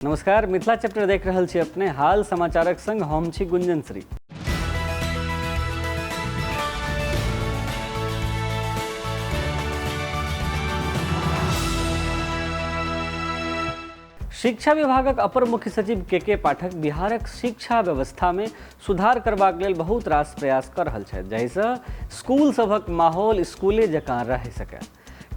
नमस्कार, मिथिला चैप्टर देख रहल छी अपने। हाल समाचारक संग हम छी गुंजन श्री। शिक्षा विभागक अपर मुख्य सचिव के पाठक बिहारक शिक्षा व्यवस्था में सुधार करबाक लेल बहुत रास प्रयास कर रहल छथि, जाहिसँ स्कूल सभक माहौल स्कूले जकाँ रहि सकय।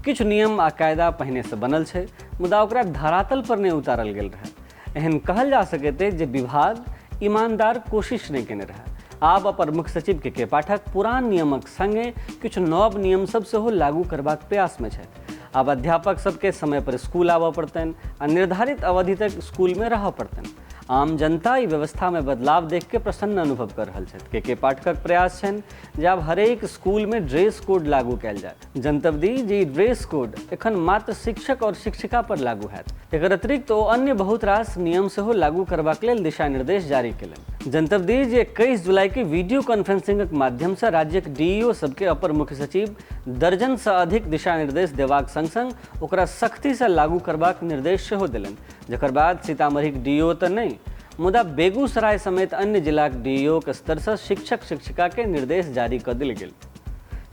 किछु नियम आ कायदा पहिनेसँ बनल छै, मुदा ओकरा धरातल पर नहि उतारल गेल रहै। एहन कहल जा सकैत अछि जे विभाग ईमानदार कोशिश नहि केने रहै। आब अपर मुख्य सचिव के पाठक पुरान नियमक संगे किछु नव नियम सब सेहो लागू करबाक प्रयासमे छथि। आब अध्यापक सबके समय पर स्कूल आबऽ पड़तनि आ निर्धारित अवधि तक स्कूलमे रहऽ पड़तनि। आम जनता ई व्यवस्थामे बदलाव देख के प्रसन्न अनुभव कर रहल छथि। के पाठकक प्रयास छनि जे आब हरेक स्कूलमे ड्रेस कोड लागू कयल जाय। जनतब दी जे ई ड्रेस कोड एखन मात्र शिक्षक और शिक्षिका पर लागू हैत। एकर अतिरिक्त ओ अन्य बहुत रास नियम सेहो लागू करबाक लेल दिशा निर्देश जारी केलनि। जनतब दी जे 21 जुलाई के वीडियो कॉन्फ्रेंसिंगक माध्यम से राज्यक डीईओ सबके अपर मुख्य सचिव दर्जन से अधिक दिशा निर्देश देबाक संग संग ओकरा सख्ती से लागू करबाक निर्देश सेहो देलनि, जकर बाद सीतामढ़ीक डीईओ तऽ नहि, मुदा बेगूसराय समेत अन्य जिलाक डीईओ के स्तर से शिक्षक शिक्षिका के निर्देश जारी कऽ देल गेल।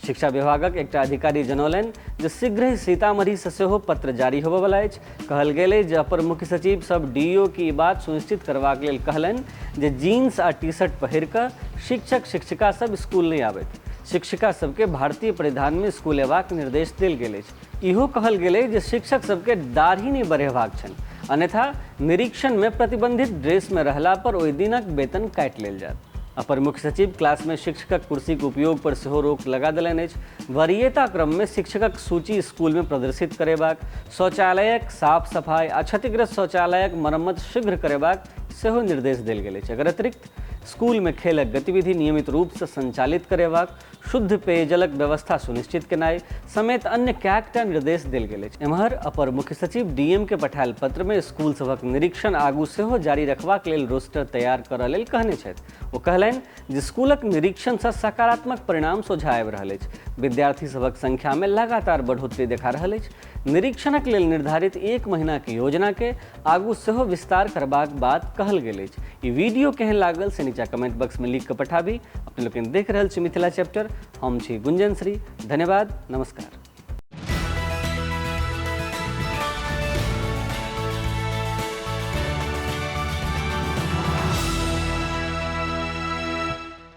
शिक्षा विभागक एकटा अधिकारी जनौलनि जे शीघ्रहि सीतामढ़ीसँ सेहो पत्र जारी होबयवला अछि। कहल गेल अछि जे अपर मुख्य सचिव सब डीईओ के ई बात सुनिश्चित करबाक लेल कहलनि जे जींस आ टी शर्ट पहिर कऽ शिक्षक शिक्षिका सब स्कूल नहि आबथि। शिक्षिका सबके भारतीय परिधानमे स्कूल अयबाक निर्देश देल गेल अछि। इहो कहल गेल अछि जे शिक्षक सबके दाढ़ी नहि बढ़ेबाक छनि, अन्यथा निरीक्षणमे प्रतिबंधित ड्रेसमे रहला पर ओहि दिनक वेतन काटि लेल जायत। अपर मुख्य सचिव क्लासमे शिक्षकक कुर्सीक उपयोग पर सेहो रोक लगा देलनि अछि। वरीयता क्रममे शिक्षकक सूची स्कूलमे प्रदर्शित करेबाक, शौचालयक साफ सफाई आ क्षतिग्रस्त शौचालयक मरम्मत शीघ्र करेबाक सेहो निर्देश देल गेल अछि। एकर अतिरिक्त स्कूलमे खेलक गतिविधि नियमित रूपसँ संचालित करेबाक, शुद्ध पेयजलक व्यवस्था सुनिश्चित केनाइ समेत अन्य कएकटा निर्देश देल गेल अछि। एम्हर अपर मुख्य सचिव डीएम के पठायल पत्र मे स्कूल सभक निरीक्षण आगू सेहो जारी रखबाक लेल रोस्टर तैयार करऽ लेल कहने छथि। ओ कहलनि जे स्कूलक निरीक्षण सँ सकारात्मक परिणाम सोझाँ आबि रहल अछि। विद्यार्थी सभक संख्या मे लगातार बढ़ोतरी देखा रहल अछि। निरीक्षणक लेल निर्धारित एक महीनाक योजना के आगू सेहो विस्तार करबाक बात कहल गेल अछि। ई वीडियो केहन लागल से नीचा कमेंट बॉक्स में लिख के पठाबी। अपने लोकनि देख रहल छी मिथिला चैप्टर, हम छी गुंजन श्री। धन्यवाद, नमस्कार।